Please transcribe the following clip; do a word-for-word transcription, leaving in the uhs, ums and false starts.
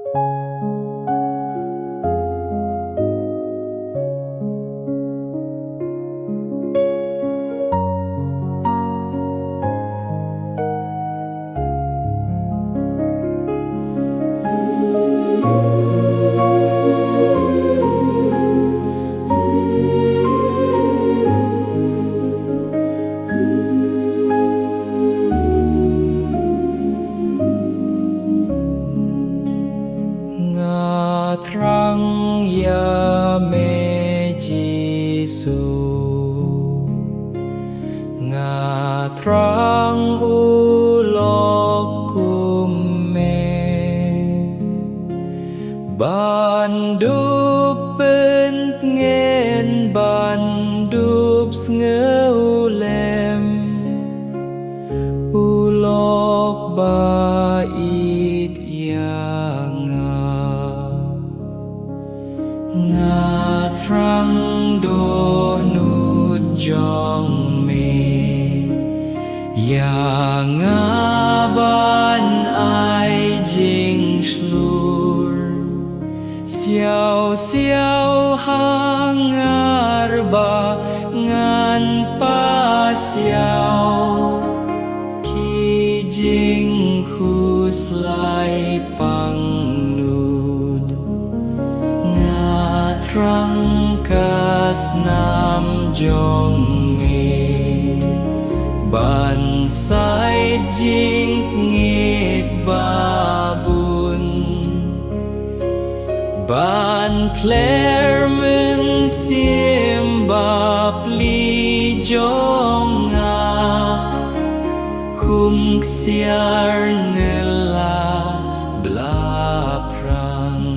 Nga thrang ïa me Jisu, nga thrang u lok kum me, ban dup pyntngen, ban dup sngewlem, u lok ba ïeit ïa nga. Nga thrang dohnud jong me ïa nga ban ai jingshlur, siaw siaw hangne ba ngan pasiaw, ki jingkhuslai pangnud. Nga thrang ka snam jong me, ban sait jingpyngngeit ba bun, ban pler mynsiem bapli jong nga, kum ksiar nylla blaphrang.